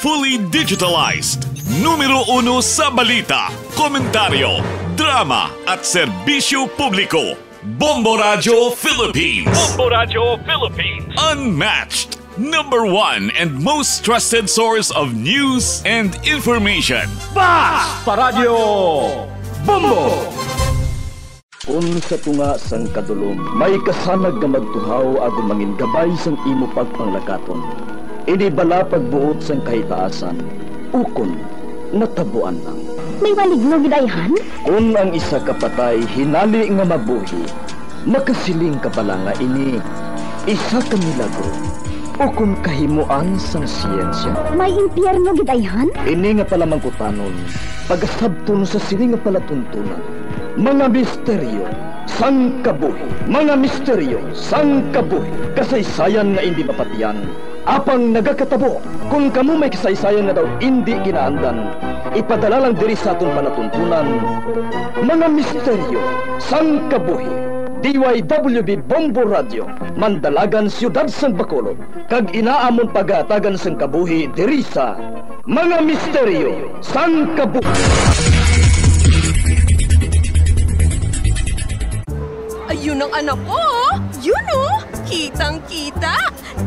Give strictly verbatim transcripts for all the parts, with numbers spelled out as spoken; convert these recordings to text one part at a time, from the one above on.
Fully digitalized. Numero uno sa balita, komentaryo, drama, at serbisyo publiko. Bombo Radyo Philippines. Bombo Radyo Philippines. Unmatched. Number one and most trusted source of news and information. Basta Radyo Bombo! Kun sa tunga sang kadulom may kasanag nga magtuhaw agud mangin gabay sang imo pagpanglakaton, ini bala pagbuot sang kahitaasan, ukon natabuan lang. May maligno gid ayhan? Kun ang isa ka patay hinali nga mabuhi, makasiling ka bala nga ini isa ka milagro ukon kahimoan sang siyensya? May impyerno gid ayhan? Ini nga palamangkutanon pagasabton sa sini nga palatuntunan. Mga misteryo sang kabuhi. Mga misteryo sang kabuhi. Kasaysayan nga indi mapatian, apang nagakatabo. Kon kamo may kasaysayan nga daw indi ginaandan, ipadala lang diri sa aton palatuntunan. Mga misteryo sang kabuhi. D Y W B Bombo Radio, Mandalagan, Siyudad sang Bacolod, kag ina amon pagahatagan sang kabuhi diri sa Mga Misteryo sang Kabuhi. Ayun ang anak ko, oh. Yun, oh. Kitang-kita.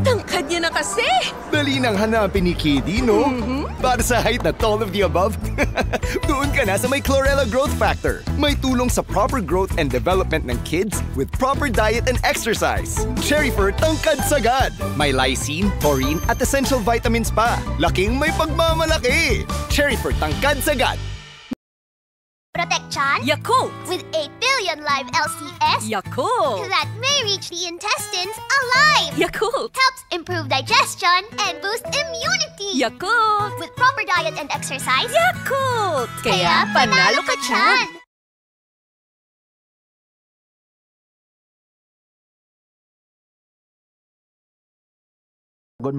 Tangkad niya na kasi. Dali nang hanapin ni Kidi, no? Mhm. Para sa height at all of the above, doon ka na sa may Chlorella Growth Factor. May tulong sa proper growth and development ng kids with proper diet and exercise. Cherry Fur Tangkad Sagad. May lysine, taurine, at essential vitamins pa. Laking may pagmamalaki. Cherry Fur Tangkad Sagad. Protection Yakult. With eight billion live L C S Yakult. That may reach the intestines alive. Yakult. Helps improve digestion and boost immunity. Yakult. With proper diet and exercise, Yakult. Kaya panalo ka dyan. Agod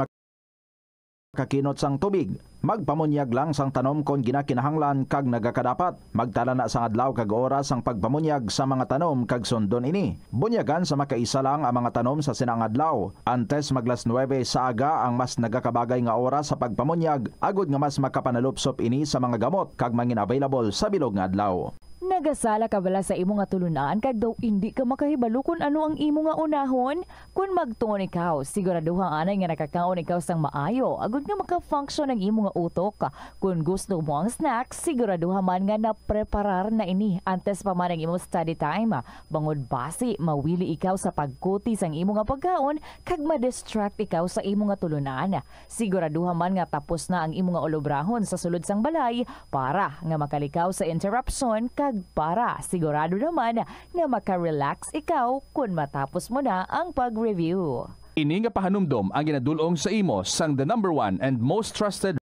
makakinot sang tubig, magpamunyag lang sang tanom kon ginakinahanglan kag nagakadapat. Magtala na sang adlaw kag oras sang pagpamunyag sa mga tanom kag sundon ini. Bunyagan sa makaisa lang ang mga tanom sa sina nga adlaw. Antes mag las nuebe sa aga ang mas nagakabagay nga oras sa pagpamunyag, agod nga mas makapanalupsop ini sa mga gamot kag mangin-available sa bilog nga adlaw. Nagasala ka bala sa imo nga tulunan kag daw indi ka makahibalo kon ano ang imo nga unahon? Kon magtuon ikaw, siguraduha anay nga nakakaon ikaw sang maayo agod nga maka-function ang imo nga utok. Kon gusto mo ang snack, siguraduha man nga napreparar na ini antes pa man ang imo study time, bangod basi mawili ikaw sa pagkuti sang imo nga pagkaon kag ma-distract ikaw sa imo nga tulunan. Siguraduha man nga tapos na ang imo nga ulobrahon sa sulod sang balay para nga makalikaw sa interruption kag para sigurado naman nga maka-relax ikaw kon matapos mo na ang pag-review. Ini nga pahanumdom ang ginadul-ong sa imo sang the number one and most trusted